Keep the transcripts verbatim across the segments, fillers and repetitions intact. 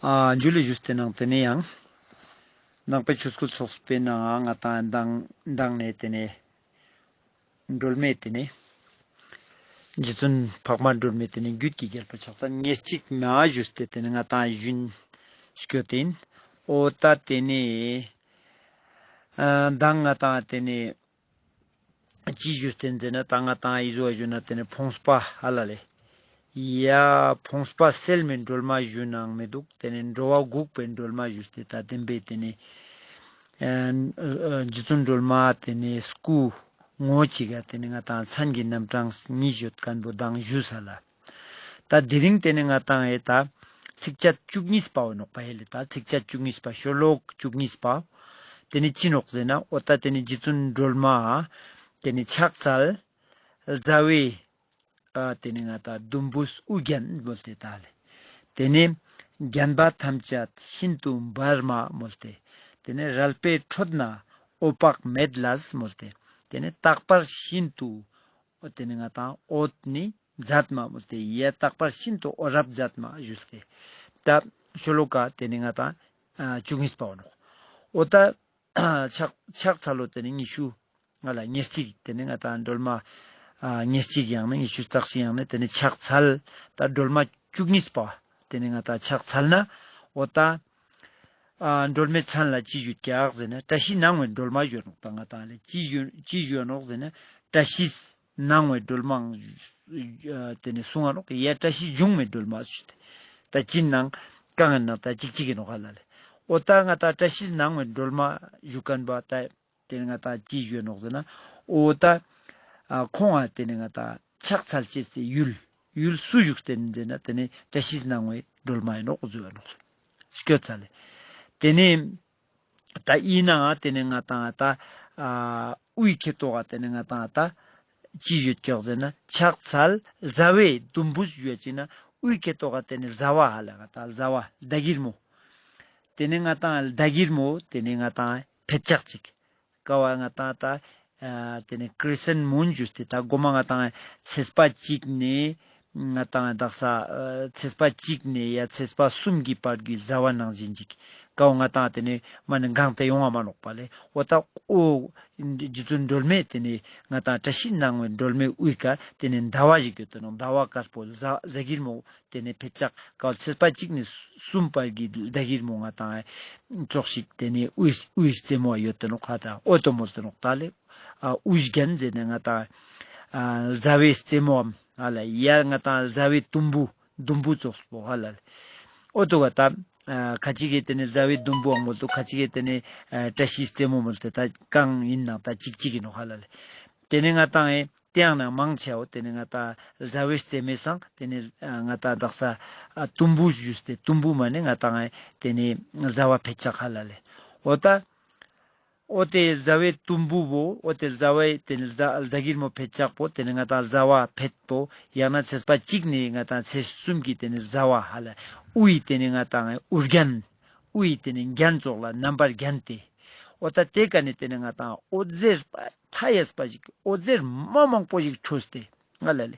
ཨ་འཇུ་ལེ་ཞུས་ཏེ་ནང་ཏེ་ནེ་ཡང་ནང་པའི་ཆོས་སྐུལ་ཚོགས་པའི་ནང་ང་ང་ཏང་མདང་མདང་ནེ་ཏེ་ནེ་སྒྲོལ་མའི་ཏེ་ནེ་རྗེ་བཙུན་འཕགས་མ་སྒྲོལ་མའི་ཏེ་ནེ་རྒྱུད་ཀྱི་རྒྱལ་པོ་ཕྱག་འཚལ་ཉེར་གཅིག་མ་ཞུས་ཏེ་ཏེ་ནེ་ང་ཏང་ཞུན་སྐྱོད་དེ་ཨིན། འོ་ད་ཏེ་ནེ་ཨ་མདང་ང་ཏང་ཏེ་ནེ་ཅི་ཞུས་ཏེ་ཟེར་ན་ད་ང་ཏང་ཨི་ཟོ་ཞུ་ན་ཏེ་ནེ་ཕོངས་པ་ཧ་ལ་ལེ། ཡ་ཕོངས་པ་སེལ་མི་སྒྲོལ་མ་ཞུ་ནང་མི་འདུག་ཏེ་ནེ་འགྲོ་བ་འགུགས་པའི་སྒྲོལ་མ་ཞུས་ཏེ་ད་བདེན་པའི་ཏེ་ནེ་ཨ་ཨ་རྗེ་བཙུན་སྒྲོལ་མ་ཏེ་ནེ་སྐུ་ངོ་གཅིག་ག་ཏེ་ནེ་ང་ཏང་མཚན་གྱི་རྣམ་གྲངས་གཉིས་ཡོད་ཁན་བོ་མདང་ཞུས་ས་ལ། ད་དེ་རིང་ཏེ་ནེ་ང་ཏང་ཨེ་ད་ཚིགས་བཅད་བཅུ་གཉིས་པ་བོ་ནོག་པ་ཧེ་ལེ། ད་ཚིགས་བཅད་བཅུ་གཉིས་པ་ཤོ་ལོ་ཀ་བཅུ་གཉིས་པ་ཏེ་ནེ་ཅི་ནོག་ཟེར་ན་འོ་ད་ཏེ་ནེ་རྗེ་བཙུན་སྒྲོལ་མ་ཏེ་ནེ་ཕྱག་འཚལ་ཟླ་བའི་ཨ་ཏེ་ནེ་ང་ཏང་དུམ་བུས་དབུ་བརྒྱན་མོལ་ཏེ་ད་ལེ། ཏེ་ནེ་བརྒྱན་པ་ཐམས་ཅད་ཤིན་ཏུ་འབར་མ་མོལ་ཏེ། ཏེ་ནེ་རལ་པའི་ཁྲོད་ན་འོད་དཔག་མེད་ལས་མོལ་ཏེ། ཏེ་ནེ་རྟག་པར་ཤིན་ཏུ་ཏེ་ནེ་ང་ཏང་འོད་ནི་མཛད་མ་མོལ་ཏེ་ཡ་རྟག་པར་ཤིན་ཏུ་འོད་རབ་མཛད་མ་ཞུས་ཏེ། ད་ཤོ་ལོ་ཀ་ཏེ་ནེ་ང་ཏང་ཨ་བཅུ་གཉིས་པ་བོ་ནོག་འོ་ད་ཕྱག་ཕྱག་འཚལ་ལོ་ཏེ་ནེ་ཉི་ཤུ་ང་ལ་ཉེར་གཅིག་ཏེ་ནེ་ང་ཏང་སྒྲོལ་མ་ཨ་ཉེར་གཅིག་ཡང་ན་ཉི་ཤུ་རྩ་གཅིག་ཡང་ན་ཏེ་ནེ་ཕྱག་འཚལ་ད་སྒྲོལ་མ་བཅུ་གཉིས་པ་ཏེ་ནེ་ང་ཏང་ཕྱག་འཚལ་ན་འོ་ད་ཨ་སྒྲོལ་མའི་མཚན་ལ་ཅི་ཞུ་ཀྱག་ཟེར་ན་བཀྲ་ཤིས་སྣང་བའི་སྒྲོལ་མ་ཞུ་ནོག་ད་ང་ཏང་ལེ་ཅི་ཞུ་ཅི་ཞུ་ནོག་ཟེར་ན་བཀྲ་ཤིས་སྣང་བའི་སྒྲོལ་མ་ཨ་ཏེ་ནེ་གསུང་ང་ནོག་ཡ་བཀྲ་ཤིས་འབྱུང་བའི་སྒྲོལ་མ་ཞུས་ཏེ། ད་ཅི་ནང་གང་ཡིན་ན་ད་ཅིག་ཅིག་ཡིན་ནོག་ཧ་ལ་ལེ། འོ་ད་ང་ཏང་བཀྲ་ཤིས་སྣང་བའི་སྒྲོལ་མ་ཞུ་ཁན་བོ་ད་ཏེ་ནེ་ང་ཏང་ཅི་ཞུ་ནོག་ཟེར་ན་འོ་ད་ཨ་ཁོང་ང་ཏེ་ནེ་ང་ཏང་ཕྱག་འཚལ་ཅེས་སི་ཡུལ་ཡུལ་སུ་བཞུགས་ཏེ་ནེ་ཟེར་ན་ཏེ་ནེ་བཀྲ་ཤིས་སྣང་བའི་སྒྲོལ་མ་ཡིན་ནོག་ཟེར་བ་ནོག་སྐྱོད་ཚ་ལེ། ཏེ་ནེ་ད་ཨིན་ནའང་ཏེ་ནེ་ང་ཏང་ད་ཨ་དབུའི་ཁེ་ཏོག་ག་ཏེ་ནེ་ང་ཏང་ད་ཅི་ཡོད་ཀྱག་ཟེར་ན་ཕྱག་འཚལ་ཟླ་བའི་དུམ་བུས་ཞུ་ཅིག་ན་དབུའི་ཁེ་ཏོག་ག་ཏེ་ནེ་ཟླ་བ་ཧ་ལ་ང་ཏང་ཟླ་བ་ཟླ་གིར་མོ། ཏེ་ནེ་ང་ཏང་ཟླ་གིར་མོ་ཏེ་ནེ་ང་ཏང་ཕེད་ཅག་ཅིག་ཀ་བ་ང་ཏང་ད་ཨ་ཏེ་ནེ་ཀྲི་སེན་མུན་ཞུས་ཏེ་ད་གོ་མ་ང་ཏང་ཚེས་པ་གཅིག་ནེ་ང་ཏང་དག་ས་ཨ་ཚེས་པ་གཅིག་ནེ་ཡ་ཚེས་པ་གསུམ་གྱི་བར་གྱི་ཟླ་བ་ནང་བཞིན་ཅིག་ཀ་བ་ང་ཏང་ཏེ་ནེ་མ་ནེ་གང་ཏེ་ཡོང་བ་མ་ནོག་པ་ལེ། འོ་ད་འོ་རྗེ་བཙུན་སྒྲོལ་མའི་ཏེ་ནེ་ང་ཏང་བཀྲ་ཤིས་སྣང་བའི་སྒྲོལ་མའི་དབུའི་ཀ་ཏེ་ནེ་ཟླ་བ་ཞིག་ཡོད་དེ་ནོག་ཟླ་བ་དཀར་པོ་ཟླ་ཟླ་གིར་མོ་ཏེ་ནེ་ཕེད་ཅག་ཀ་བ་ཚེས་པ་གཅིག་ནེ་གསུམ་བར་གྱི་ཟླ་གིར་མོ་ང་ཏང་ཙོགས་ཤིག་ཏེ་ནེ་དབུའི་དབུའི་རྩེ་མོ་ཡོད་དེ་ནོག་ཁ་ད་འོ་ཏོ་མོལ་དེ་ནོག་ད་ལེ། ཨ་དབུ་རྒྱན་ཟེར་ན་ང་ཏང་ཨ་ཟླ་བའི་རྩེ་མོའམ་ཧ་ལ་ཡ་ང་ཏང་ཟླ་བའི་དུམ་བུ་དུམ་བུ་ཙོགས་པོ་ཧ་ལ་ལེ། འོ་ཏོ་ག་ད་ཨ་ཁ་ཅིག་གི་ཏེ་ནེ་ཟླ་བའི་དུམ་བུའང་མོལ་དུག་ཁ་ཅིག་གི་ཏེ་ནེ་ཨ་བཀྲ་ཤིས་རྩེ་མོ་མོལ་ཏེ་ད་གང་ཡིན་ནའང་ད་ཅིག་ཅིག་ཡིན་ནོག་ཧ་ལ་ལེ། ཏེ་ནེ་ང་ཏང་ཨེ་ཏེའང་ནང་མང་ཆེ་བོ་ཏེ་ནེ་ང་ཏང་ཟླ་བའི་རྩེ་མོ་སང་ཏེ་ནེ་ཨ་ང་ཏང་དག་ས་ཨ་དུམ་བུ་ཞུས་ཏེ་དུམ་བུ་མ་ནེ་ང་ཏང་ཨེ་ཏེ་ནེ་ཟླ་བ་ཕེད་ཅག་ཧ་ལ་ལེ། འོ་ད་འོ་ཏེ་ཟླ་བའི་དུམ་བུ་བོ་འོ་ཏེ་ཟླ་བའི་ཏེ་ནེ་ཟླ་ཟླ་གིར་མོ་ཕེད་ཅག་པོ་ཏེ་ནེ་ང་ཏང་ཟླ་བ་ཕེད་པོ་ཡང་ན་ཚེས་པ་གཅིག་ནེ་ང་ཏང་ཚེས་གསུམ་གྱི་ཏེ་ནེ་ཟླ་བ་ཧ་ལ་དབུའི་ཏེ་ནེ་ང་ཏང་ཨེ་དབུ་རྒྱན་དབུའི་ཏེ་ནེ་རྒྱན་ཙོགས་ལ་རྣམ་པར་བརྒྱན་ཏེ། འོ་ད་ཏེ་ཀ་ནེ་ཏེ་ནེ་ང་ཏང་འོད་ཟེར་པ་མཐའ་ཡས་པ་ཞིག་འོད་ཟེར་མ་མང་པོ་ཞིག་འཕྲོས་ཏེ་ང་ལ་ལེ།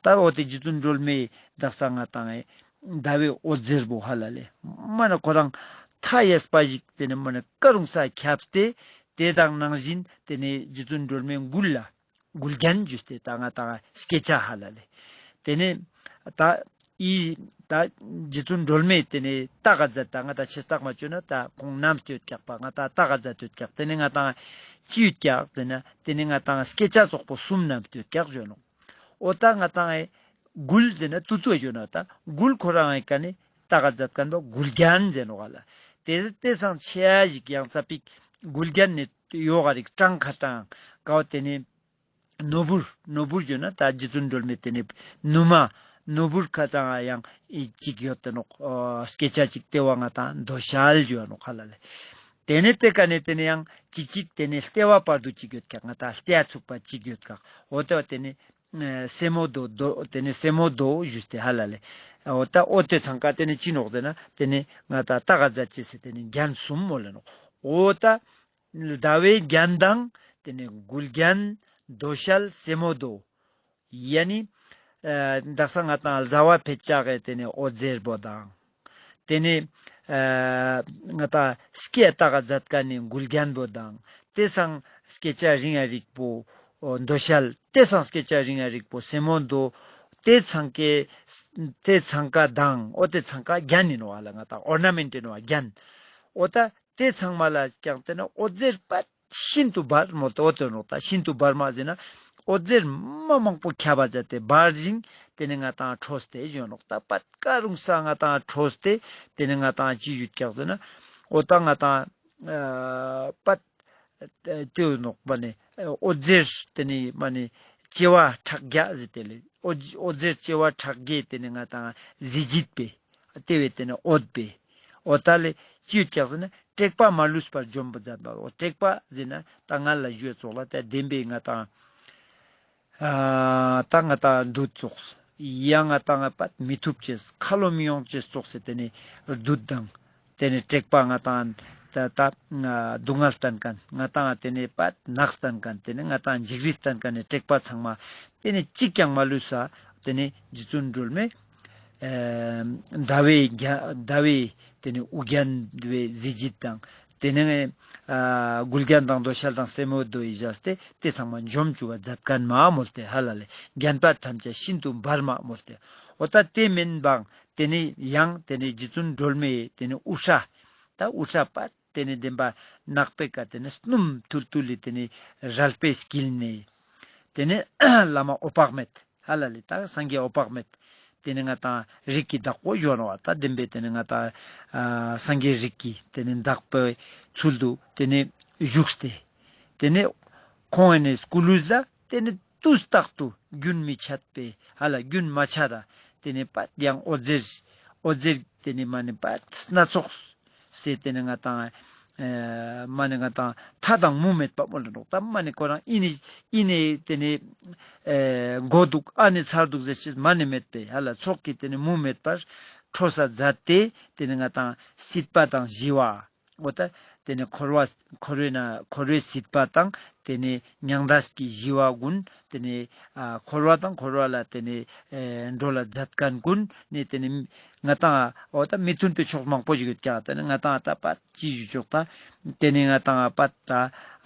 ད་འོ་ཏེ་རྗེ་བཙུན་སྒྲོལ་མའི་དག་ས་ང་ཏང་ཨེ་ཟླ་བའི་འོད་ཟེར་བོ་ཧ་ལ་ལེ། མ་ནེ་ཁོ་རང་མཐའ་ཡས་པ་ཞིག་ཏེ་ནེ་མ་ནེ་ཀ་རུང་ས་ཁྱབ་སྟེ་ཏེ་དང་ནང་བཞིན་ཏེ་ནེ་རྗེ་བཙུན་སྒྲོལ་མའི་མགུལ་ལ་མགུལ་རྒྱན་ཞུས་ཏེ་ད་ང་ཏང་སྐྱེ་ཆ་ཧ་ལ་ལེ། ཏེ་ནེ་ད་ཨི་ད་རྗེ་བཙུན་སྒྲོལ་མའི་ཏེ་ནེ་རྟ་ག་ཛད་ད་ང་ཏང་ཆེ་རྟགས་མ་ཅོས་ན་ད་ཁོང་བསྣམས་ཏེ་ཡོད་ཀྱག་པ་ང་ཏང་རྟ་ག་ཛད་ཡོད་ཀྱག་ཏེ་ནེ་ང་ཏང་ཅི་ཡོད་ཀྱག་ཟེར་ན་ཏེ་ནེ་ང་ཏང་སྐྱེ་ཆ་ཙོགས་པོ་གསུམ་བསྣམས་ཏེ་ཡོད་ཀྱག་ཞུ་ནོག་འོ་ད་ང་ཏང་ཨེ་མགུལ་ཟེར་ན་ཏུ་ཏུ་ཨེ་ཞུ་ན་ད་མགུལ་ཁོ་རང་ཨེ་ཀ་ནེ་རྟ་ག་ཛད་ཁན་པ་མགུལ་རྒྱན་ཟེར་ནོག་ཧ་ལ། ཏེ་ཏེ་སང་ཆེ་ཡ་ཞིག་ཡང་ཙ་པིག་མགུལ་རྒྱན་ནེ་ཡོག་ག་རིག་ཀྲང་ཁ་ཀྲང་ཀ་བོ་ཏེ་ནེ་ནོར་བུར་ནོར་བུར་ཞུ་ན་ད་རྗེ་བཙུན་སྒྲོལ་མའི་ཏེ་ནེ་ནུ་མ་ནོར་བུར་ཁ་ཏང་ཡང་ཨི་ཅིག་ཡོད་དེ་ནོག་ཨ་སྐྱེ་ཆ་ཅིག་ཏེ་བོ་ང་ཏང་དོ་ཤལ་ཞུ་ནོག་ཧ་ལ་ལེ། ཏེ་ནེ་ཏེ་ཀ་ནེ་ཏེ་ནེ་ཡང་ཅིག་ཅིག་ཏེ་ནེ་ལྟེ་བ་བར་དུ་ཅིག་ཡོད་ཀྱག་ང་ཏང་ལྟེ་བ་ཚུགས་པ་ཅིག་ཡོད་ཀྱག་འོ་ཏེ་བོ་ཏེ་ནེ་ཨ་སེ་མོ་དོ་དོ་ཏེ་ནེ་སེ་མོ་དོ་ཞུས་ཏེ་ཧ་ལ་ལེ། འོ་ད་འོ་ཏེ་ཚང་ཀ་ཏེ་ནེ་ཅི་ནོག་ཟེར་ན་ཏེ་ནེ་ང་ཏང་རྟ་ག་ཛད་ཅེས་སི་ཏེ་ནེ་རྒྱན་གསུམ་མོལ་ལ་ནོག་འོ་ད་ཟླ་བའི་རྒྱན་དང་ཏེ་ནེ་མགུལ་རྒྱན་དོ་ཤལ་སེ་མོ་དོ། ཡ་ནི་ཨ་དག་ས་ང་ཏང་ཟླ་བ་ཕེད་ཅག་གི་ཏེ་ནེ་འོད་ཟེར་བོ་དང་ ཏེ་ནེ་ཨ་ང་ཏང་སྐེ་ཏག་ག་ཛད་ཁན་ནི་མགུལ་རྒྱན་པོ་དང་ཏེ་སང་སྐེ་ཆ་རིང་ང་རིག་པོ་འོ་འདོད་ཞལ། ཏེ་སང་སྐེ་ཆ་རིང་ང་རིག་པོ་སེ་མོ་དོ། ཏེ་ཚང་ཀའི་ཏེ་ཚང་ཀ་དང་འོ་ཏེ་ཚང་ཀ་རྒྱན་ཨིན་ནོག་ཧ་ལ། ང་ཏང་ཨོར་ན་མེནཊ་ཨིན་ནོག་རྒྱན། འོ་ཏ་ཏེ་ཚང་མ་ལ་ཀྱང་ཏེ་ནེ་འོད་ཟེར་པད་ཤིན་ཏུ་འབར་མོལ་ཏེ་འོ་ཏེ་ནོག་ཏ། ཤིན་ཏུ་འབར་མ་ཟེར་ན་འོད་ཟེར་མ་མང་པོ་ཁྱབ་པ་ཛད་དེ་འབར་ཞིང་ཏེ་ནེ་ང་ཏང་འཕྲོས་ཏེ་ཞུ་ནོག་ཏ། པད་ཀ་རུང་ས་ང་ཏང་འཕྲོས་ཏེ་ཏེ་ནེ་ང་ཏང་ཅི་ཞུ་ཀྱག་ཟེར་ན་འོ་ཏ་ང་ཏང་ཨ་པད་ཏེ་ནོག་མ་ནེ་འོད་ཟེར་ཏེ་ནེ་མ་ནེ་བྱེ་བ་ཕྲག་བརྒྱ་ཟེར་ཏེ་ལེ། འོད་འོད་ཟེར་བྱེ་བ་ཕྲག་བརྒྱ་ཏེ་ནེ་ང་ཏང་གཟི་བརྗིད་པེ། ཏེ་བོའི་ཏེ་ནེ་འོད་པེ། འོ་ཏ་ལེ་ཅི་ཡོད་ཀྱག་ཟེར་ན་དྲེགས་པ་མ་ལུས་པར་འཇོམས་པ་ཛད་པ། འོ་དྲེགས་པ་ཟེར་ན་ཏ་ང་ལ་ཞུ་ཙོགས་ལ་ཏ་བདེན་པའི་ང་ཏང་ཨ་ཏ་ང་ཏང་བདུད་ཙོགས་ཡང་ང་ཏང་ང་པད་མི་ཐུབ་ཅེས་ཁ་ལོ་མི་ཡོང་ཅེས་ཙོགས་སེ་ཏེ་ནེ་བདུད་དང་ཏེ་ནེ་དྲེགས་པ་ང་ཏང་ཏ་ཏ་ཨ་སྡུག་བསྔལ་སྟན་ཁན་ང་ཏང་ཏེ་ནེ་པད་ནགས་སྟན་ཁན་ཏེ་ནེ་ང་ཏང་འཇིགས་རི་སྟན་ཁན་ནི་དྲེགས་པ་ཚང་མ་ཏེ་ནེ་ཅིག་ཀྱང་མ་ལུས་ས་ཏེ་ནེ་རྗེ་བཙུན་སྒྲོལ་མའི་ཨ་ཟླ་བའི་རྒྱ་ཟླ་བའི་ཏེ་ནེ་དབུ་རྒྱན་བོའི་གཟི་བརྗིད་དང་ཏེ་ནེ་ཨ་མགུལ་རྒྱན་དང་འདོད་ཞལ་དང་སེ་མོ་དོ་ཡི་བཞག་སྟེ་ཏེ་ཚང་མ་འཇོམས་བཅུག་པ་ཛད་ཁན་མ་མོལ་ཏེ་ཧ་ལ་ལེ། རྒྱན་པ་ཐམས་ཅད་ཤིན་ཏུ་འབར་མ་མོལ་ཏེ། འོ་ཏ་ཏེ་མེན་པའང་ཏེ་ནེ་ཡང་ཏེ་ནེ་རྗེ་བཙུན་སྒྲོལ་མའི་ཏེ་ནེ་དབུ་སྐྲ་ཏ་དབུ་སྐྲ་པད་ཏེ་ནེ་བདེན་པ་ནག་པོའི་ཀ་ཏེ་ནེ་སྣུམ་ཐུལ་ཐུལ་ལི་ཏེ་ནེ་རལ་པའི་དཀྱིལ་ནེ་ཏེ་ནེ་བླ་མ་འོད་དཔག་མེད་ཧ་ལ་ལེ། ཏ་སངས་རྒྱས་འོད་དཔག་མེད་ཏེ་ནེ་ང་ཏང་རིགས་ཀྱི་བདག་པོ་ཞུ་ནོག་པ། ཏ་བདེན་པའི་ཏེ་ནེ་ང་ཏང་ཨ་སངས་རྒྱས་རིགས་ཀྱི་ཏེ་ནེ་བདག་པོའི་ཚུལ་དུ་ཏེ་ནེ་བཞུགས་ཏེ་ཏེ་ནེ་ཁོང་ངི་སྐུ་ལུས་ལ་ཏེ་ནེ་དུས་རྟག་ཏུ་རྒྱུན་མི་ཆད་པའི་ཧ་ལ་རྒྱུན་མ་ཆད་ད་ཏེ་ནེ་པད་ཡང་འོད་ཟེར་འོད་ཟེར་ཏེ་ནེ་མ་ནེ་པད་སྣ་ཚོགས་སེ་ཏེ་ནེ་ང་ཏང་ཨ་མ་ནེ་ང་ཏང་མཐའ་དང་མུ་མེད་པ་མོལ་ཏེ་ནོག་ཏ། མ་ནེ་ཁོ་རང་ཨི་ནེ་ཨི་ནེ་ཏེ་ནེ་ཨ་གོ་དུག་ཨ་ནེ་ཚར་དུག་ཟེར་ཅེས་མ་ནེ་མེད་པའི་ཧ་ལ་ཚོགས་ཀྱི་ཏེ་ནེ་མུ་མེད་པར་འཕྲོ་ས་ཛད་དེ་ཏེ་ནེ་ང་ཏང་སྲིད་པ་དང་ཞི་བ། འོ་ཏ་ཏེ་ནེ་འཁོར་བ་འཁོར་བའི་ནང་འཁོར་བའི་སྲིད་པ་དང་ཏེ་ནེ་མྱང་འདས་ཀྱི་ཞི་བ་གུན་ཏེ་ནེ་ཨ་འཁོར་བ་དང་འཁོར་བ་ལ་ཏེ་ནེ་ཨེ་འགྲོ་ལ་ཛད་ཁན་གུན་ནི་ཏེ་ནེ་ང་ཏང་འོ་ཏ་མི་མཐུན་པའི་ཕྱོགས་མང་པོ་ཞིག་ཡོད་ཀྱག། ཏེ་ནེ་ང་ཏང་ཏ་པད་ཅི་ཞུ་ཆོག་ཏ་ཏེ་ནེ་ང་ཏང་པད་ཏ་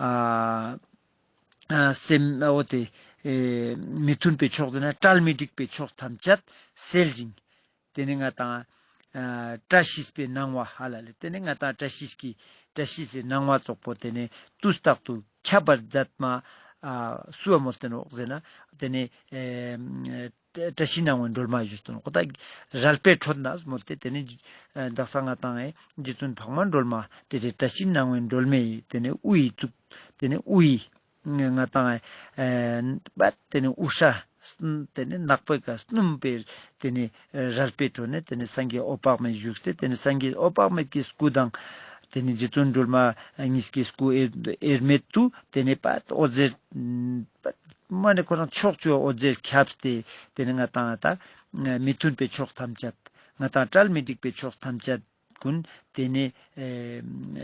ཨ་ཨ་སེམས་འོ་ཏེ་ཨེ་མི་མཐུན་པའི་ཕྱོགས་ཟེར་ན་བྲལ་མི་འགྲིག་པའི་ཕྱོགས་ཐམས་ཅད་སེལ་ཞིང་། ཏེ་ནེ་ང་ཏང་ཨ་བཀྲ་ཤིས་པའི་སྣང་བ་ཧ་ལ་ལེ། ཏེ་ནེ་ང་ཏང་བཀྲ་ཤིས་ཀྱི་བཀྲ་ཤིས་སི་སྣང་བ་ཙོགས་པོ་ཏེ་ནེ་དུས་རྟག་ཏུ་ཁྱབ་པར་མཛད་མ་ཨ་སུ་བ་མོལ་ཏེ་ནོག་ཟེར་ན་ཏེ་ནེ་ཨེ་བཀྲ་ཤིས་སྣང་བའི་སྒྲོལ་མ་ཞུས་ཏེ་ནོག། ཁོ་ཏ་རལ་པའི་ཁྲོད་ན་མོལ་ཏེ་ཏེ་ནེ་ཨ་དག་ས་ང་ཏང་ཨེ་རྗེ་བཙུན་འཕགས་མ་སྒྲོལ་མ་ཏེ་ཏེ་བཀྲ་ཤིས་སྣང་བའི་སྒྲོལ་མའི་ཏེ་ནེ་དབུའི་གཙུག་ཏེ་ནེ་དབུའི་ང་ཏང་ཨེ་པད་ཏེ་ནེ་དབུ་སྐྲ་ཏེ་ནེ་ནག་པོའི་ཀ་སྣུམ་པའི་ཏེ་ནེ་རལ་པའི་ཁྲོད་ནེ་ཏེ་ནེ་སངས་རྒྱས་འོད་དཔག་མེད་བཞུགས་ཏེ་ཏེ་ནེ་སངས་རྒྱས་འོད་དཔག་མེད་ཀྱི་སྐུ་དང་ཏེ་ནེ་རྗེ་བཙུན་སྒྲོལ་མ་ཉིས་ཀྱི་སྐུ་དབྱེར་དབྱེར་མེད་དུ་ཏེ་ནེ་པད་འོད་ཟེར་པད་མ་ནེ་ཁོ་རང་ཕྱོགས་བཅུ་འོད་ཟེར་ཁྱབ་སྟེ་ཏེ་ནེ་ང་ཏང་ཏ་མི་མཐུན་པའི་ཕྱོགས་ཐམས་ཅད་ང་ཏང་བྲལ་མི་འགྲིག་པའི་ཕྱོགས་ཐམས་ཅད་གུན་ཏེ་ནེ་ཨེ་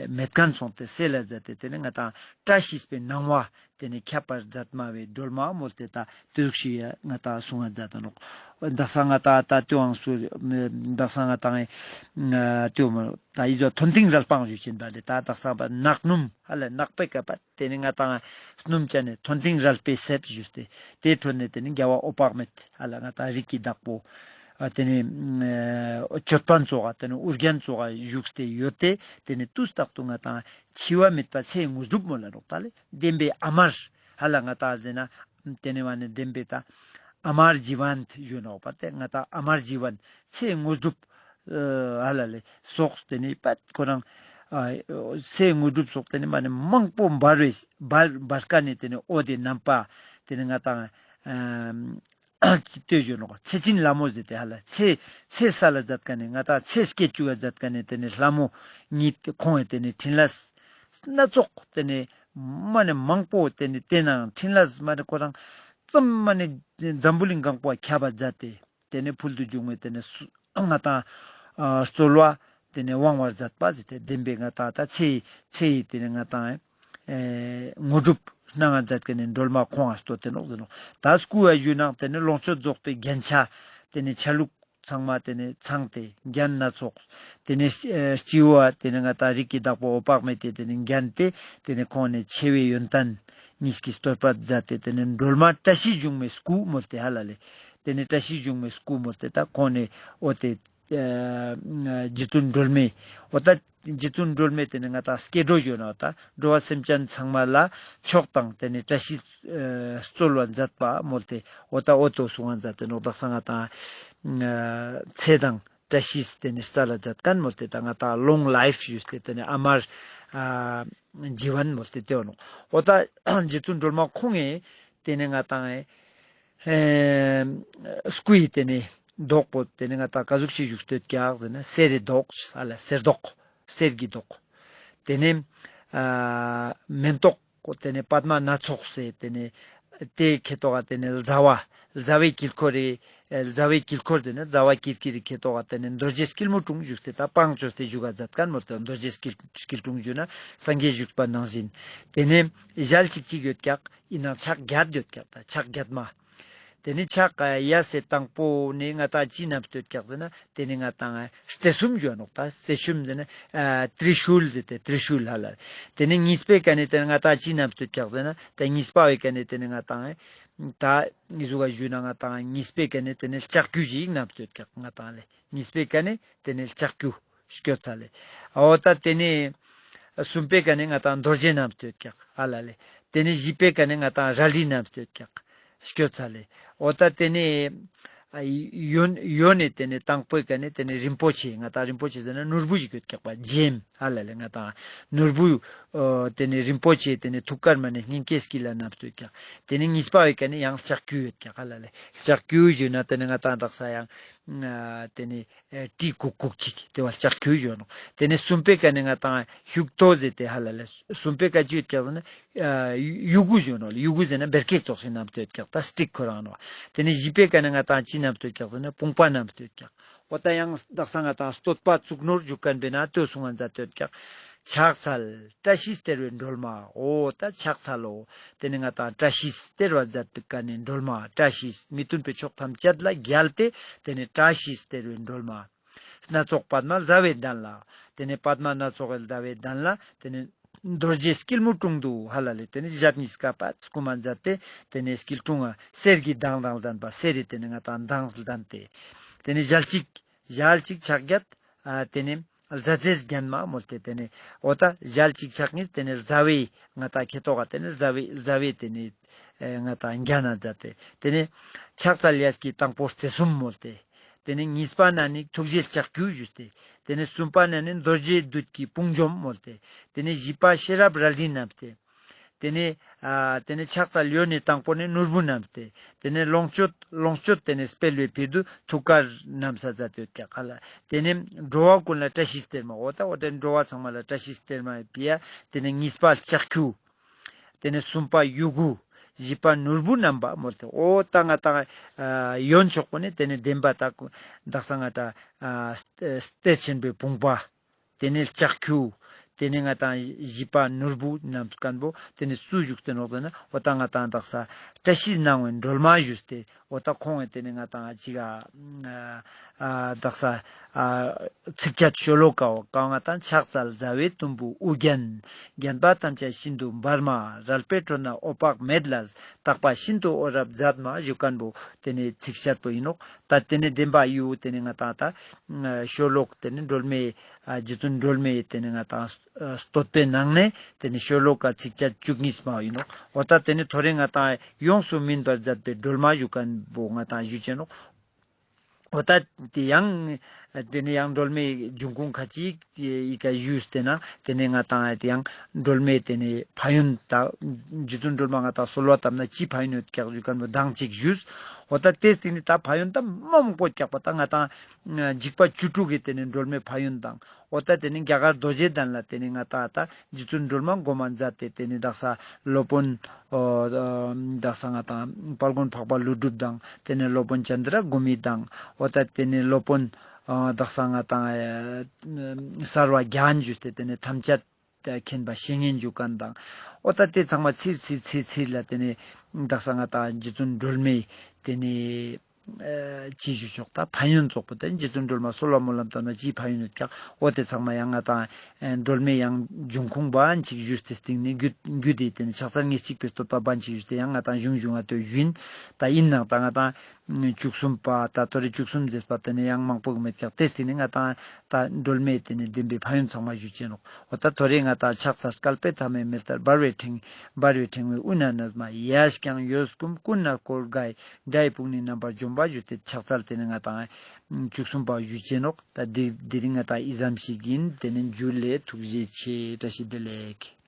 མེད་ཁན་སོང་སྟེ་སེལ་ལ་ཛད་དེ་ཏེ་ནེ་ང་ཏང་བཀྲ་ཤིས་པའི་སྣང་བ་ཏེ་ནེ་ཁྱབ་པར་ཛད་མ་བའི་སྒྲོལ་མ་མོལ་ཏེ་ཏ་ཏེ་ཟུག་ཤིག་ཡ་ང་ཏང་གསུང་ང་ཛད་ད་ནོག། དག་ས་ང་ཏང་ཏ་ཏེའང་སུ་དག་ས་ང་ཏང་ཨེ་ཏེའོ་མ་ཏ་ཨི་ཟོ་ཐོན་ཏིང་རལ་པའང་ཞུ་ཅན་པ་ལེ། ཏ་དག་ས་པ་ནག་སྣུམ་ཧ་ལ་ནག་པོའི་ཀ་པད་ཏེ་ནེ་ང་ཏང་སྣུམ་ཅན་ནི་ཐོན་ཏིང་རལ་པའི་སེབ་ཞུས་ཏེ་ཏེའི་ཁྲོད་ནེ་ཏེ་ནེ་རྒྱལ་བ་འོད་དཔག་མེད་ཧ་ལ་ང་ཏང་རིགས་ཀྱི་བདག་པོ་ཨ་ཏེ་ནེ་ཨ་ཅོད་པན་ཙོགས་ཏེ་ནེ་དབུ་རྒྱན་ཙོགས་བཞུགས་ཏེ་ཡོད་དེ་ཏེ་ནེ་དུས་རྟག་ཏུ་ང་ཏང་འཆི་བ་མེད་པ་ཚེ་དངོས་གྲུབ་མོལ་ལ་ནོག་ཏ་ལེ། བདེན་པའི་ཨ་མར་ཧ་ལ་ང་ཏང་ཟེར་ན་ཏེ་ནེ་བ་ནེ་བདེན་པའི་ཏ་ཨ་མར་ཇི་བན་ཞུ་ནོག་པ། ཏེ་ང་ཏང་ཨ་མར་ཇི་བན་ཚེ་དངོས་གྲུབ་ཨ་ཧ་ལ་ལེ་སོགས་ཏེ་ནེ་པད་ཁོ་རང་ཨ་ཚེ་དངོས་གྲུབ་སོགས་ཏེ་ནེ་མ་ནེ་མང་པོ་འབར་བའི་འབར་འབར་ཁན་ནི་ཏེ་ནེ་འོད་དི་རྣམ་པ་ཏེ་ནེ་ང་ཏང་ཨ་ཅི་ལྟོས་ཞུ་ནོག། ཚེ་ཆེན་ལྷ་མོ་ཟེར་ཏེ་ཧ་ལ་ཚེ་ཚེ་ས་ལ་ཛད་ཁན་ནི་ང་ཏང་ཚེ་སྐྱེ་བཅུག་ག་ཛད་ཁན་ནི་ཏེ་ནེ་ལྷ་མོ་ཉིད་ཁོང་ངི་ཏེ་ནེ་ཕྲིན་ལས་སྣ་ཚོགས་ཏེ་ནེ་མ་ནེ་མང་པོ་ཏེ་ནེ་ཏེ་ནང་ཕྲིན་ལས་མ་ནེ་ཁོ་རང་ཙམ་མ་ནེ་འཛམ་བུ་གླིང་གང་པོ་ཁྱབ་པ་ཛད་དེ་ཏེ་ནེ་ཕུལ་དུ་བྱུང་བའི་ཏེ་ནེ་སུ་ང་ཏང་ཨ་རྩོལ་བ་ཏེ་ནེ་དབང་བར་མཛད་པ་ཟེར་ཏེ་བདེན་པའི་ང་ཏང་ཏ་ཚེ་ཡི་ཚེ་ཡི་ཏེ་ནེ་ང་ཏང་ཨེ་དངོས་གྲུབ་གནང་ང་མཛད་ཁན་ནི་སྒྲོལ་མ་ཁོང་ང་བསྟོད་དེ་ནོག་ཟེར་ནོག། ཏ་སྐུ་བ་ཞུ་ནང་ཏེ་ནེ་ལོངས་སྤྱོད་རྫོགས་པའི་རྒྱན་ཆ་ཏེ་ནེ་ཆ་ལུགས་ ཚང་མ་ཏེ་ནེ་ཚང་སྟེ་རྒྱན་སྣ་ཚོགས། ཏེ་ནེ་ཨ་སྤྱི་བོ་ཏེ་ནེ་ང་ཏང་རིགས་ཀྱི་བདག་པོ་འོད་དཔག་མེད་དེ་ཏེ་ནེ་རྒྱན་ཏེ་ཏེ་ནེ་ཁོང་ནེ་ཆེ་བའི་ཡོན་ཏན་གཉིས་ཀྱི་བསྟོད་པ་མཛད་དེ་ཏེ་ནེ་སྒྲོལ་མ་བཀྲ་ཤིས་འབྱུང་བའི་སྐུ་མོལ་ཏེ་ཧ་ལ་ལེ། ཏེ་ནེ་བཀྲ་ཤིས་འབྱུང་བའི་སྐུ་མོལ་ཏེ་ད་ཁོང་ནེ་འོ་ཏེ་ཨ་རྗེ་བཙུན་སྒྲོལ་མའི་འོ་ད་རྗེ་བཙུན་སྒྲོལ་མའི་ཏེ་ནེ་ང་ཏང་སྐྱེ་འགྲོ་ཞུ་ན་འོ་ད་འགྲོ་བ་སེམས་ཅན་ཚང་མ་ལ་མཆོག་དང་ཏེ་ནེ་བཀྲ་ཤིས་ཨ་སྩོལ་བ་མཛད་པ་མོལ་ཏེ་འོ་ད་འོ་ཏོ་གསུང་བ་མཛད་དེ་ནོག། དག་ས་ང་ཏང་ཨ་ཚེ་དང་བཀྲ་ཤིས་ཏེ་ནེ་སྩལ་ལ་མཛད་མཁན་མོལ་ཏེ་ད་ང་ཏང་ལོང་ལའིཕ་ཞུས་ཏེ་ཏེ་ནེ་ཨ་མར་ཨ་ཇི་ཝན་མོལ་ཏེ་ཏེ་འོ་ནོག། འོ་ད་རྗེ་བཙུན་སྒྲོལ་མ་ཁོང་ངི་ཏེ་ནེ་ང་ཏང་ཨེ་སྐུའི་ཏེ་ནེ་མདོག་པོ་ཏེ་ནེ་ང་ཏང་ག་ཟུག་ཞིག་བཞུགས་ཏེ་ཡོད་ཀྱག་ཟེར་ན་གསེར་རི་མདོག་ཨ་ལ་གསེར་མདོག་གསེར་གྱི་མདོག། ཏེ་ནེ་ཨ་མེན་ཏོག་ཏེ་ནེ་པདྨ་སྣ་ཚོགས་སེ་ཏེ་ནེ་ཏེ་ཁེ་ཏོག་ག་ཏེ་ནེ་ཟླ་བ་ཟླ་བའི་དཀྱིལ་འཁོར་རེ་ཨེ་ཟླ་བའི་དཀྱིལ་འཁོར་ཏེ་ནེ་ཟླ་བ་ཀིར་ཀིར་རི་ཁེ་ཏོག་ག་ཏེ་ནེ་རྡོ་རྗེ་སྐྱིལ་མོ་ཀྲུང་བཞུགས་ཏེ་ད་བང་བཅོས་ཏེ་བཞུགས་ག་མཛད་མཁན་མོལ་ཏེ་རྡོ་རྗེ་སྐྱིལ་སྐྱིལ་ཀྲུང་ཞུ་ན་སངས་རྒྱས་བཞུགས་པ་ནང་བཞིན། ཏེ་ནེ་ཞལ་གཅིག་གཅིག་ཡོད་ཀྱག་ཨིན་ནའང་ཕྱག་བརྒྱད་ཡོད་ཀྱག་ད་ཕྱག་བརྒྱད་མ། ཏེ་ནེ་ཕྱག་གཡས་སི་དང་པོ་ནེ་ང་ཏང་ཅི་བསྣམས་ཏེ་ཡོད་ཀྱག་ཟེར་ན་ཏེ་ནེ་ང་ཏང་རྩེ་གསུམ་ཞུ་ནོག། ད་རྩེ་གསུམ་ཟེར་ན་ཨ་ཏྲི་ཤུལ་ཟེར་ཏེ་ཏྲི་ཤུལ་ཧ་ལ། ཏེ་ནེ་གཉིས་པའི་ཀ་ནེ་ཏེ་ནེ་ང་ཏང་ཅི་བསྣམས་ཏེ་ཡོད་ཀྱག་ཟེར་ན་ད་གཉིས་པ་བོའི་ཀ་ནེ་ཏེ་ནེ་ང་ཏང་ད་ཨི་ཟུག་ག་ཞུ་ན་ང་ཏང་གཉིས་པའི་ཀ་ནེ་ཏེ་ནེ་ལྕགས་ཀྱུ་ཞིག་བསྣམས་ཏེ་ཡོད་ཀྱག་ང་ཏང་ལེ། གཉིས་པའི་ཀ་ནེ་ཏེ་ནེ་ལྕགས་ཀྱུ་སྐྱོད་ཚ་ལེ། འོ་ད་ཏེ་ནེ་གསུམ་པའི་ཀ་ནེ་ང་ཏང་རྡོ་རྗེ་བསྣམས་ཏེ་ཡོད་ཀྱག་ཧ་ལ་ལེ། ཏེ་ནེ་བཞི་པའི་ཀ་ནེ་ང་ཏང་རལ་གྲི་བསྣམས་ཏེ་ཡོད་ཀྱག་སྐྱོད་ཚ་ལེ། འོ་ད་ཏེ་ནེ་ཨ་གཡོན་གཡོན་ནེ་ཏེ་ནེ་དང་པོའི་ཀ་ནེ་ཏེ་ནེ་རིན་པོ་ཆེ་ང་ཏང་རིན་པོ་ཆེ་ཟེར་ན་ནོར་བུ་ཞིག་ཡོད་ཀྱག་པ་ཇེམ་ཧ་ལ་ལེ། ང་ཏང་ནོར་བུ་ཨ་ཏེ་ནེ་རིན་པོ་ཆེ་ཏེ་ནེ་ཐུགས་ཀར་མ་ནེ་སྙིང་གའི་དཀྱིལ་ལ་བསྣམས་ཏེ་ཡོད་ཀྱག། ཏེ་ནེ་གཉིས་པ་བོའི་ཀ་ནེ་ཡང་ལྕགས་ཀྱུ་ཡོད་ཀྱག་ཧ་ལ་ལེ། ལྕགས་ཀྱུ་ཞུ་ན་ཏེ་ནེ་ང་ཏང་དག་ས་ཡང་ཨ་ཏེ་ནེ་ཨེ་གྲི་གུག་གུག་ཅིག་ཏེ་བ་ལྕགས་ཀྱུ་ཞུ་ནོག། ཏེ་ནེ་གསུམ་པའི་ཀ་ནེ་ང་ཏང་ཤུག་ཏོ་ཟེར་ཏེ་ཧ་ལ་ལེ། གསུམ་པའི་ཀ་ཅི་ཡོད་ཀྱག་ཟེར་ན་ཨ་ཡུ་གུ་ཞུ་ནོག་ལེ། ཡུ་གུ་ཟེར་ན་བེར་ཀེག་ཙོགས་ཤིག་བསྣམས་ཏེ་ཡོད་ཀྱག་ད་སྟིག་ཁོ་རང་ནོག། ཏེ་ནེ་བཞི་པའི་ཀ་ནེ་ང་ཏང་ཅི་བསྣམས་ཏེ་ཡོད་ཀྱག་ཟེར་ན་བུམ་པ་བསྣམས་ཏེ་ཡོད་ཀྱག། འོ་ད་ཡང་དག་ས་ང་ཏང་བསྟོད་པ་གཙུག་ནོར་བཞུགས་མཁན་པའི་ནང་ལྟོས་གསུང་བ་མཛད་དེ་ཡོད་ཀྱག། ཕྱག་འཚལ་བཀྲ་ཤིས་སྟེར་བའི་སྒྲོལ་མ། འོ་ད་ཕྱག་འཚལ་ལོ། ཏེ་ནེ་ང་ཏང་བཀྲ་ཤིས་སྟེར་བ་མཛད་པའི་ཀ་ནེ་སྒྲོལ་མ་བཀྲ་ཤིས་མི་མཐུན་པའི་ཕྱོགས་ཐམས་ཅད་ལ་རྒྱལ་ཏེ་ཏེ་ནེ་བཀྲ་ཤིས་སྟེར་བའི་སྒྲོལ་མ། སྣ་ཚོགས་པདྨ་ཟླ་བའི་གདན་ལ། ཏེ་ནེ་པདྨ་སྣ་ཚོགས་ཟླ་བའི་གདན་ལ་ཏེ་ནེ་རྡོ་རྗེ་སྐྱིལ་མོ་ཀྲུང་དུ་ཧ་ལ་ལེ། ཏེ་ནེ་ཞབས་གཉིས་ཀ་པ་བསྐུམ་མ་མཛད་དེ་ཏེ་ནེ་སྐྱིལ་ཀྲུང་ང་གསེར་གྱི་མདངས་དང་ལྡན་པ་གསེར་རི་ཏེ་ནེ་ང་ཏང་མདངས་ལྡན་ཏེ། ཏེ་ནེ་ཞལ་གཅིག་ཞལ་གཅིག་ཕྱག་བརྒྱད་ཨ་ཏེ་ནེ་ཟླ་མཛེས་རྒྱན་མ་མོལ་ཏེ་ཏེ་ནེ་འོ་ད་ཞལ་གཅིག་ཕྱག་གཉིས་ཏེ་ནེ་ཟླ་བའི་ང་ཏང་ཁེ་ཏོག་ག་ཏེ་ནེ་ཟླ་བའི་ཟླ་བའི་ཏེ་ནེ་ཨེ་ང་ཏང་རྒྱན་ན་མཛད་དེ་ཏེ་ནེ་ཕྱག་འཚལ་ཡས་ཀྱི་དང་པོ་རྩེ་གསུམ་མོལ་ཏེ། ཏེ་ནེ་གཉིས་པ་ན་ནི་ཐུགས་རྗེའི་ལྕགས་ཀྱུ་ཞུས་ཏེ། ཏེ་ནེ་གསུམ་པ་ན་ནི་རྡོ་རྗེ་བདུད་ཀྱི་དཔུང་འཇོམས་མོལ་ཏེ། ཏེ་ནེ་བཞི་པ་ཤེས་རབ་རལ་གྲི་བསྣམས་ཏེ། ཏེ་ནེ་ཨ་ཏེ་ནེ་ཕྱག་འཚལ་གཡོན་ནེ་དང་པོ་ནེ་ནོར་བུ་བསྣམས་ཏེ། ཏེ་ནེ་ལོངས་སྤྱོད་ལོངས་སྤྱོད་ཏེ་ནེ་སྤེལ་བའི་ཕྱིར་དུ་ཐུགས་ཀར་བསྣམས་ས་མཛད་དེ་ཡོད་ཀྱག་ཧ་ལ། ཏེ་ནེ་འགྲོ་བ་ཀུན་ལ་བཀྲ་ཤིས་སྟེར་མ། འོ་ད་འོ་ད་འགྲོ་བ་ཚང་མ་ལ་བཀྲ་ཤིས་སྟེར་མ་ཡོད་པ། ཏེ་ནེ་གཉིས་པ་ལྕགས་ཀྱུ། ཏེ་ནེ་གསུམ་པ་ཡུ་གུ། བཞི་པ་ནོར་བུ་བསྣམས་པ་མོལ་ཏེ། འོ་ད་ང་ཏང་ཨ་གཡོན་ཕྱོགས་པོ་ནེ་ཏེ་ནེ་བདེན་པ་ད་དག་ས་ང་ཏང་ཨ་གཏེར་ཆེན་པོའི་བུམ་པ། ཏེ་ནེ་ལྕགས་ཀྱུ། ཏེ་ནེ་ང་ཏང་བཞི་པ་ནོར་བུ་བསྣམས་མཁན་པོ་ཏེ་ནེ་སུ་བཞུགས་ཏེ་ནོག་ཟེར་ན་འོ་ད་ང་ཏང་དག་ས་བཀྲ་ཤིས་སྣང་བའི་སྒྲོལ་མ་བཞུགས་ཏེ། འོ་ད་ཁོང་ངི་ཏེ་ནེ་ང་ཏང་ཅིག་ག་ཨ་ཨ་དག་ས་ཨ་ཚིགས་བཅད་ཤོ་ལོ་ཀ་བོ་ཀ་ང་ཏང་ཕྱག་འཚལ་ཟླ་བའི་དུམ་བུ་དབུ་རྒྱན། བརྒྱན་པ་ཐམས་ཅད་ཤིན་ཏུ་འབར་མ། རལ་པའི་ཁྲོད་ན་འོད་དཔག་མེད་ལ། དག་པ་ཤིན་ཏུ་འོད་རབ་མཛད་མ་ཞུ་མཁན་པོ་ཏེ་ནེ་ཚིགས་བཅད་པོ་ཨིན་ནོག། ད་ཏེ་ནེ་བདེན་པ་ཡུ་ཏེ་ནེ་ང་ཏང་ད་ཤོ་ལོ་ཀ་ཏེ་ནེ་སྒྲོལ་མའི་ཨ་རྗེ་བཙུན་སྒྲོལ་མའི་ཏེ་ནེ་ང་ཏང་བསྟོད་པའི་ནང་ནེ་ཏེ་ནེ་ཤོ་ལོ་ཀ་ཚིགས་བཅད་བཅུ་གཉིས་མ་ཨིན་ནོག། འོ་ད་ཏེ་ནེ་ཐོ་རེ་ང་ཏང་ཡོངས་སུ་སྨིན་པར་མཛད་པའི་སྒྲོལ་མ་ཞུ་མཁན་པོ་ང་ཏང་ཞུ་ཅེས་ནོག། འོ་ད་ཏེ་ཡང་ཏེ་ནེ་ཡང་སྒྲོལ་མའི་འབྱུང་ཁུངས་ཁ་ཅིག་ཡི་ཀ་ཞུས་ཏེ་ན་ཏེ་ནེ་ང་ཏང་ཏེ་ཡང་སྒྲོལ་མའི་ཏེ་ནེ་ཕན་ཡོན་ད་རྗེ་བཙུན་སྒྲོལ་མ་ང་ཏང་གསོལ་བ་བཏབ་ན་ཅི་ཕན་ཡོན་ཡོད་ཀྱག་ཞུ་མཁན་པོ་མདང་ཅིག་ཞུས། འོ་ད་ཏེ་སྟིང་ནེ་ད་ཕན་ཡོན་ད་མ་མང་པོ་ཀྱག་པ་ད་ང་ཏང་འཇིགས་པ་བཅུ་དྲུག་གི་ཏེ་ནེ་སྒྲོལ་མའི་ཕན་ཡོན་དང་། འོ་ད་ཏེ་ནེ་རྒྱ་གར་རྡོ་རྗེ་གདན་ལ་ཏེ་ནེ་ང་ཏང་ད་རྗེ་བཙུན་སྒྲོལ་མ་སྒོམ་མ་མཛད་དེ་ཏེ་ནེ་དག་ས་སློབ་དཔོན་འོ་དག་ས་ང་ཏང་དཔལ་མགོན་འཕགས་པ་ཀླུ་སྒྲུབ་དང་ཏེ་ནེ་སློབ་དཔོན་ཙནྡྲ་གོ་མི་དང་འོ་ད་ཏེ་ནེ་སློབ་དཔོན་འོ་དག་ས་ང་ཏང་ཨེ་སརྦ་ཛྙཱ་ན་ཞུས་ཏེ་ཏེ་ནེ་ཐམས་ཅད་མཁྱེན་པ་བཤེས་གཉེན་ཞུ་མཁན་དང་འོ་ད་ཏེ་ཚང་མ་ཚིར་ཚིར་ཚིར་ཚིར་ལ་ཏེ་ནེ་དག་ས་ང་ཏང་རྗེ་བཙུན་སྒྲོལ་མའི་ཏེ་ནེ་ ཨེ་ཅི་ཞུ་ཆོག་ད་ཕན་ཡོན་ཙོགས་པོ་ཏེ་རྗེ་བཙུན་སྒྲོལ་མ་གསོལ་བ་སྨོན་ལམ་བཏབ་ན་ཅི་ཕན་ཡོན་ཡོད་ཀྱག། འོ་ཏེ་ཚང་མ་ཡང་ང་ཏང་ཨེ་སྒྲོལ་མའི་ཡང་འབྱུང་ཁུངས་པ་ཅིག་ཞུས་ཏེ་སྟིང་ནེ་རྒྱུད་རྒྱུད་དེ་ཏེ་ནེ་ཕྱག་འཚལ་ཉེར་གཅིག་པའི་བསྟོད་པ་བ་ཅིག་ཞུས་ཏེ་ཡང་ང་ཏང་གཞུང་གཞུང་ང་ཏོ་ཞུ་ཡིན། ད་ཡིན་ནའང་ད་ང་ཏང་བཅུ་གསུམ་པ་ད་ཐོ་རེ་བཅུ་གསུམ་མཛད་པ་ཏེ་ནེ་ཡང་མང་པོ་མེད་ཀྱག། ཏེ་སྟིང་ནེ་ང་ཏང་ད་སྒྲོལ་མའི་ཏེ་ནེ་བདེན་པའི་ཕན་ཡོན་ཚང་མ་ཞུ་ཅེས་ནོག། འོ་ད་ཐོ་རེ་ང་ཏང་ཕྱག་འཚལ་བསྐལ་པའི་མཐའ་མེད་མེ་ལྟར་འབར་བའི་ཕྲེང་འབར་བའི་ཕྲེང་བའི་དབུས་ན་ནཱ་མ་ཡལ་ཀྱང་འོད་སྐུ་ཀུན་ནས་བསྐོར་དགའི་སྒྲ་ཡི་དཔུང་ནི་རྣམ་པར་འཇོམས་པ་ཞུས་ཏེ་ཕྱག་འཚལ་ཏེ་ནེ་ང་ཏང་བཅུ་གསུམ་པ་ཞུ་ཅེས་ནོག། ད་དེ་དེ་རིང་ང་ཏང་ཨི་ཙམ་ཞིག་ཡིན། ཏེ་ནེ་མཇུག་ལ་ཐུགས་རྗེ་ཆེ། བཀྲ་ཤིས་བདེ་ལེགས།